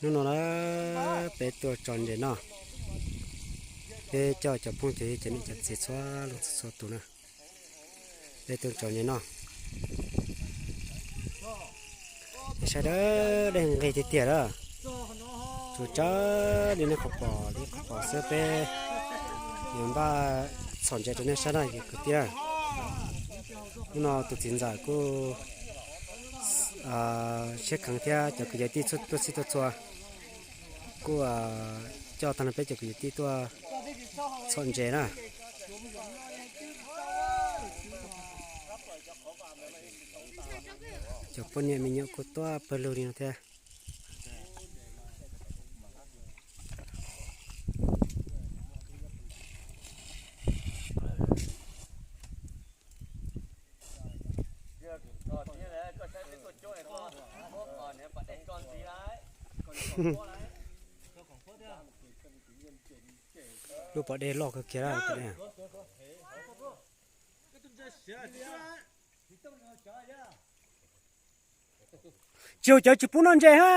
Hnub no na, peb tuaj tso ntses noj, peb coj cov phooj cov ywg cov niam cov txiv txhua leej txhua tus na, peb tuaj tso ntses noj. Sawv daws, dej nqig tiag tiag lawm, tsuas tsawv li nej qhov pom li qhov pom xwb, peb yuav npaj txhom ntses rau nej saib na kwv tij. Hnub no tus txiv ntxawm kuj siab kheev thiab cov kwv yawg tij tuaj txhij tuaj txhua kuj coj tag nrho peb cov kwv yawg tij tuaj txhom ntses na. Cov poj niam me nyuam kuj tuaj pawg lug li no thiab. Lub pas dej loj kawg kiag. Tsis haus cawv tsis pub noj ntses ha.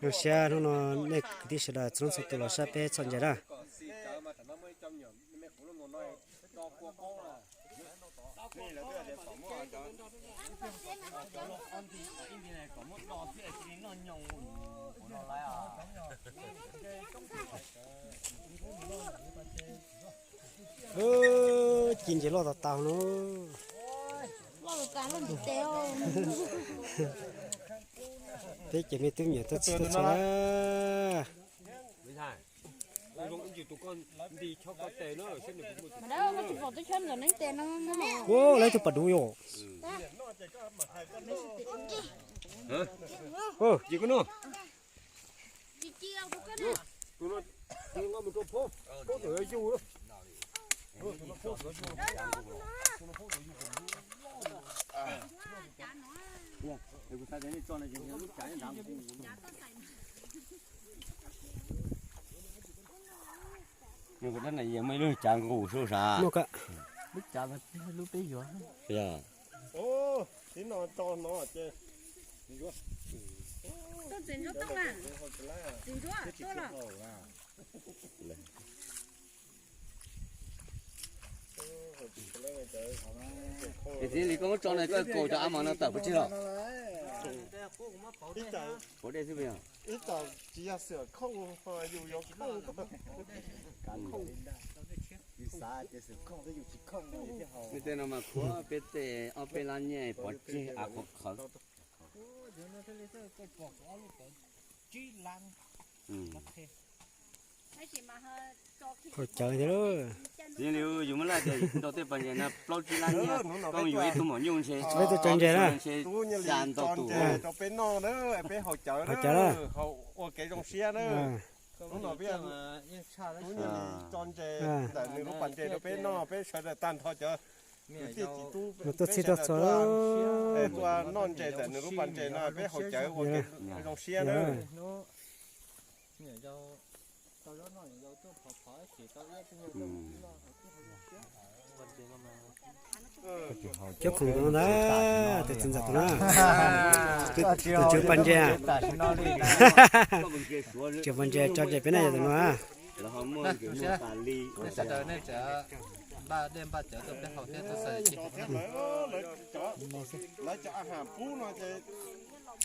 Zoo siab hnub no nej kwv tij sawv daws txhua leej txhua tus los saib peb txhom ntses na. Ci ntses loj tas tas no. Peb cov me tub me nyuam tuaj txhij tuaj txhua na. Ua, lawv tus pas dub yom. Lub cav nqus sub sav. Lub cav, lub peb yuav. Txiv li koj muab tso na, koj kaus cov av mas no tawm pov tseg los? Ib txwm tsis yog xwm khooj, yus yuav khooj. Yus xav ces xwm khooj xwb, yus tsis khooj. Tej no mas khuav peb tej ob peb lab nyiaj pov tseg av qhov qhawv. Haus cawv thiab lauj. Yog li yus muab laj tias nrog tej pas ntses no plaub tsib lab nyiaj, koj yuav ib tug maum nyuj ntshe, peb tuaj tso ntses na, ntshe xya ntau tus. Rau peb noj na, peb haus cawv na, ua kev zoo siab na. Hnub no peb tub nyuj li tso ntses ntawm nws lub pas ntses rau peb noj, peb sawv daws tag nrho cov kwv tij txiv tub, peb sawv daws tuaj noj ntses ntawm nws lub pas ntses no, peb haus cawv ua kev zoo siab na. Cov khoom ntawd ntag, tus txiv ntxawm tus na, tus tswv pas ntses, tswv pas ntses tso ntses peb na yog tus no. Lawv cov a has pub no ces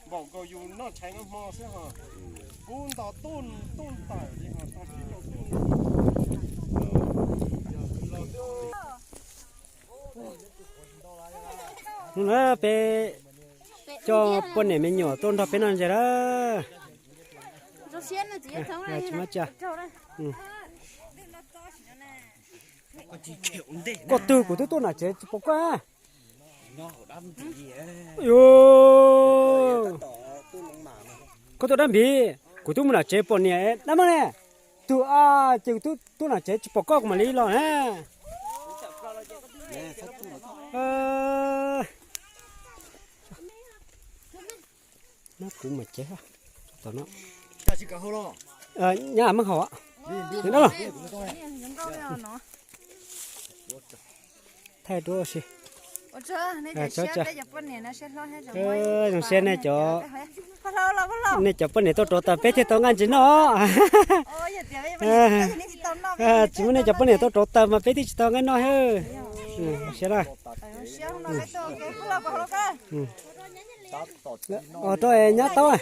npaum nkaus yus noj tshais noj hmo xwb ho. Pub nto tuj tuj tawm li ho tag kis rau tuj. Hnub no peb coj poj niam me nyuam tuaj nrog peb noj ntses lawm. Tsis muaj tsia. Koj twg kuv twb tuaj nram tsev tsis pom koj. Koj tuaj dab npis, kuv twb mus nram tsev pom niam dab mab ne. Tus a ces kuv twb tuaj nram tsev tsis pom koj kuv mam li los na. Nab kuv mam cev tom no. Nyab mab haus. Thaij duab si. Zoo siab nej cov, nej cov poj niam tuaj rauv taws peb thiaj tau nqaij ntses noj. Tsis muaj nej cov poj niam tuaj rauv taws mas peb twb tsis tau nqaij noj thiab. Siab na. Os, rau nyab taub.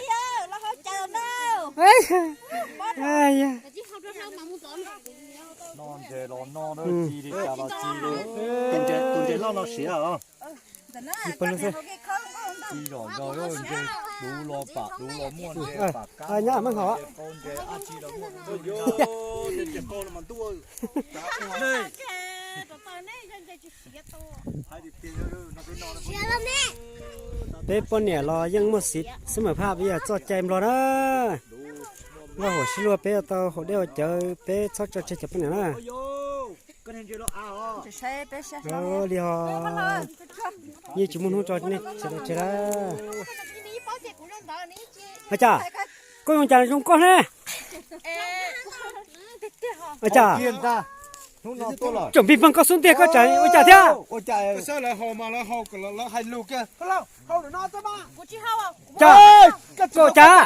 Nyab, maj hov. Peb poj niam los yeej muaj xib xwb mas phaj peb yog txoj cai nplog na. Nqaj huam sib luag peb tau haus dej haus cawv, peb txhob tso tseg cov poj niam na. Li ho yeej tsis muaj hnub tso nej sawv daws tseg lawm. Ua cas koj zoo cas zoo koj ne? Ua cas tseem pig pawg koj xub ntiag koj tsam ua cas thiab? Cas koj cas?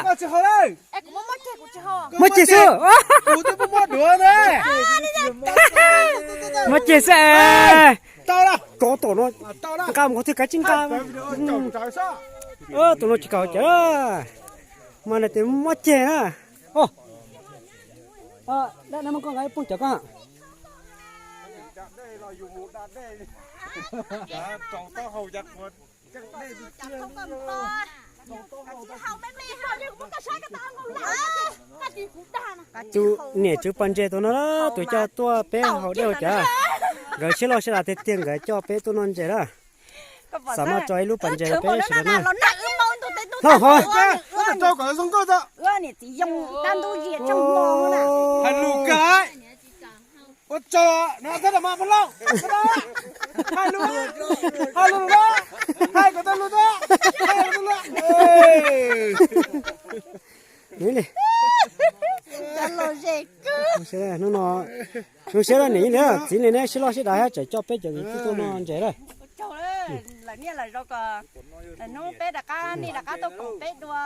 Muab ceg xwb. Muab ceg xwb es. Rov tom no, nqa mus qhov twg kav tsij nqa. Tus no tsis kam cawv, mas nws tias muab ceg na. Dab no muab koj nqa ib phooj cawv koj. Tus niam tswv pas ntses tus no, tus coj tuaj peb haus dej haus cawv, nkawd siab loj siab dav tiag tiag nkawd coj peb tuaj noj ntses na. Xam maj tso ib lub pas ntses rau peb sawv daws na. Hlob hov. Ua tsaug no thiab mas pog Lauj. Hais lus, hais lus, hais kom tau lus thiab. Hnub no zoo siab niam li txiv li neb siab loj siab dav thiab tseem coj peb cov kwv tij tuaj noj ntses lawm. Lawv niaj lawv zaus kom hnub peb rov qab nej rov qab tuaj koom peb dua.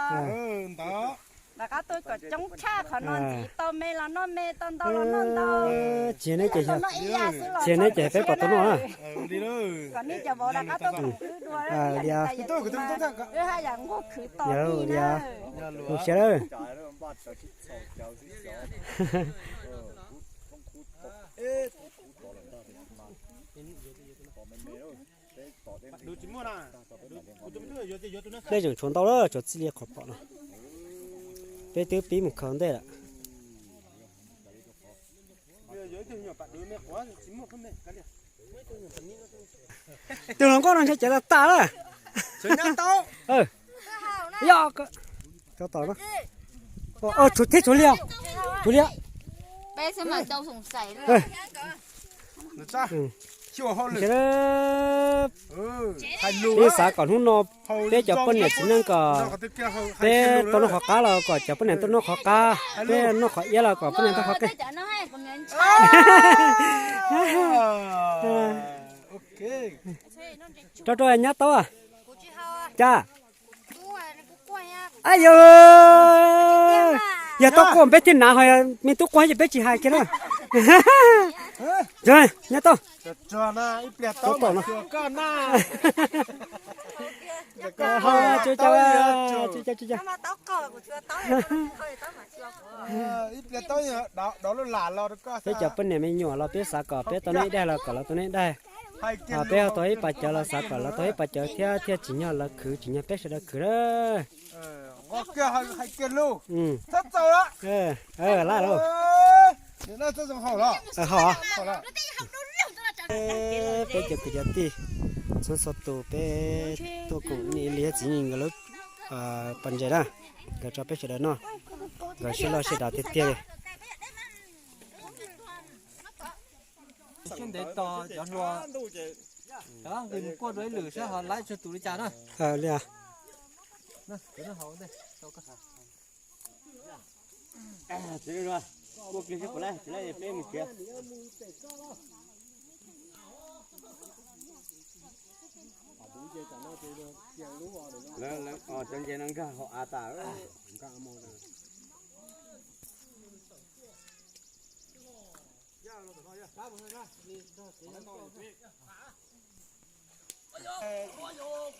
Rov qab tuaj kom coob tshaj qhov no ntxiv, tau me los noj me, tau ntau los noj ntau. Tsis yog neb ces, tsis yog neb ces peb pom tuaj noj na. Kom nej cov vauv rov qab tuaj koom wb dua, wb haj yam nquag khwv tos nej na. Zoo siab lawm. Dej tseem tshuav ntau lawm, tshuav txij li qhov pom no. Peb twb pib mus khaws ntej lawm. Tus hluas nkauj no ntshe cov tas tas lawm. Yog, tshuav tom no. Tshuav thiab, tshuav liag, tshuav liag. Peb xav kom hnub no peb cov poj niam txiv neej kom peb tau noj qhov qab los kom cov poj niam tau noj qhov qab, peb noj qhov iab los kom poj niam tau qhov qab. Rau rau nyab taub. Cas? Ab yog, yog tau quaj peb thiaj hnav, ho me tub quaj ces peb tsis hais kiag na. Nyab taub. Tom no. Peb cov poj niam me nyuam los peb xav kom peb tau noj ib daig los kom lawv tau noj ib daig. Peb ho tau ib pas cawv los xav kom lawv tau ib pas cawv thiab, thiaj tsim nyog lawv khwv tsim nyog peb sawv daws khwv na. Peb cov kwv cov tij txhua txhua tus peb tuaj koom niam li txiv nkawd lub pas ntses na, nkawd tso peb sawv daws noj, nkawd siab loj siab dav tiag tiag li. Siab ntev tos cov hluas, cov nqis mus kuaj dua ib lwm saib ho laib tsawg tus li cas na. Li Lawv, lawv, cov ntses no nkag hauv av tas.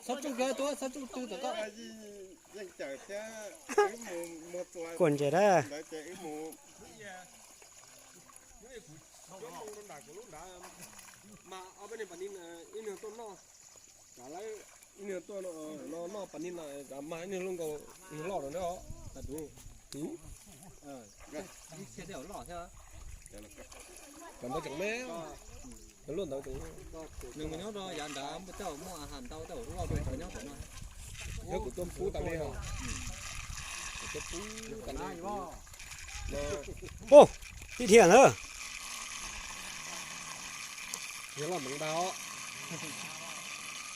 Txhob tsuj, txhob tsuj twg tom koj. Kuam ntses dab. Ib niag tuaj no, no noj pas ni no, mas ib niag loj nkaus, niag loj no na, tas du. Cov ntawd tseem me, cov loj ntawd tseem, nws mus nyob rau yav nrad, tej zaum muaj a has ntau, tej zaum loj rau cov nyob tom no. Yog kuv tuaj pub tas li os. Kuv tuaj pub tas li. Ub, ib dhia ntawd. Yog loj ntev ntag os.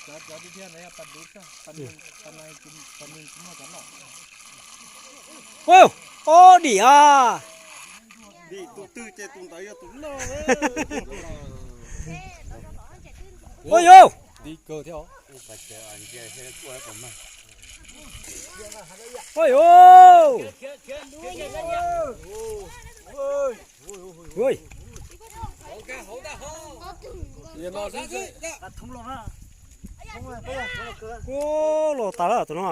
Ub, ob dim a. Dim tus twg ces tus ntawd yog tus loj. Ua yuv. Ua yuv. Ui. Ub, los tas lawm tus no.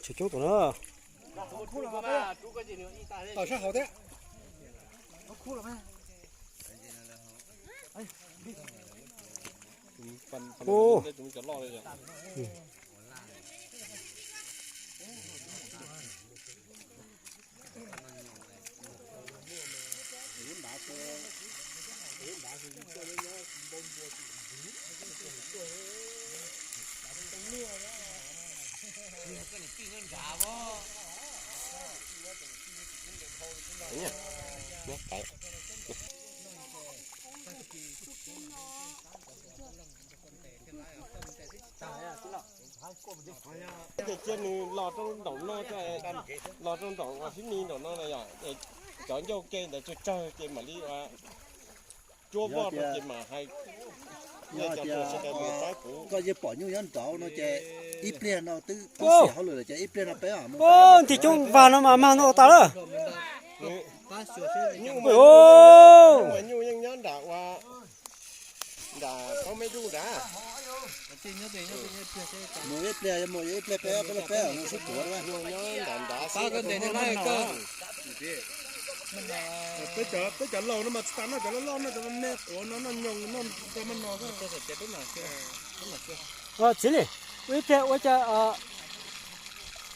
Tsis coob tus na. Tom sab hauv thiab. Ub. Ces cia nws los rau nraum no, los rau nraum uas sib ni nraum no na yom, cov ncauj ke ntawd tsawg tsawg ces mam li ua cuab voj rau ces mam hais. Yog tias koj yeej pom nyuj nyob nraud no ces ib pliag no twb pib xim hauj lwm lawm ces ib pliag no peb nti coob vag no mas mag no tas lawm. Nyuj mas nyuj yeej nyob nram ua nram pab me duj nrad. Mus ib pliag, mus ib pliag peb, peb los peb no sib tuav. Nyuj nyob nram nrad xwb. Peb cov laus no mas tsis tas noj cov loj loj, noj cov me quav no, noj nyoos, noj cov maj no. Txiv li, ua ib pliag ua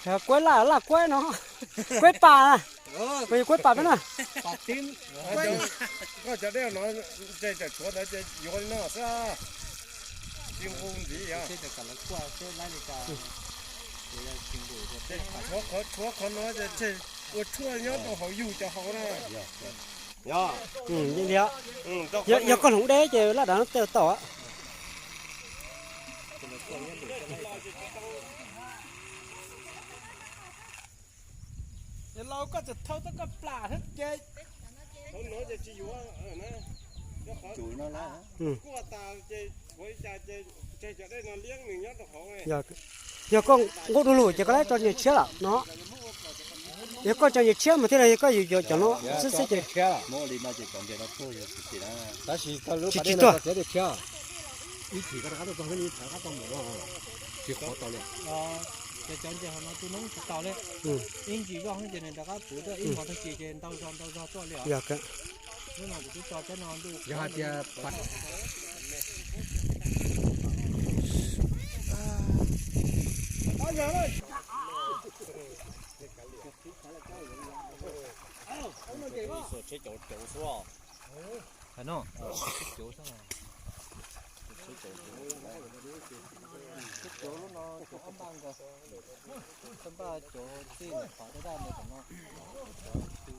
cas kuaib laj, laj kuaib no, kuaib pas, kuaib pas peb na. Koj cov dej no, tshuav ntawd ces yuav li no xwb. Tsis nqus ntxiv. Tshuav qhov no ces ua tshuaj nyob rau hauv yug cov hauv na. Yog koj hloov deb ces laj dav no tej tau. Laus koj txawm thau tau koj plam thiab ces. Yog koj nquj du lug ces koj laib tso nyias tshiab lawm no. Yog koj tso nyias tshiab mas thiaj li yog koj yuav yuav cov no xwb xwb ces. Tsis tsis tuag. Tsis qhov tau li. Ces cov ntses hauv no tus noob tsis tau li. Ib ntsis zoj ces nws rov qab puv tuaj ib hmos tag kis ces ntau zog ntau zog tuaj li os. Yog hais tias Hais no, cov lub no cov ob npaj nkawd, cov npaj cov txij qhov daj daj ntawd tom no, cov tu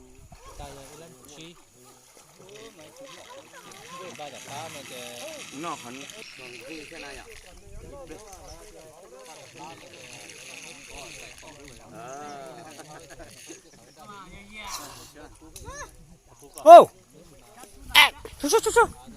tas yog ib lab tsib. Noj qhov no. Au! Su, su, su, su.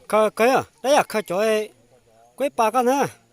Khaws, khaws, dab yam khaws cov kuib pas koj na.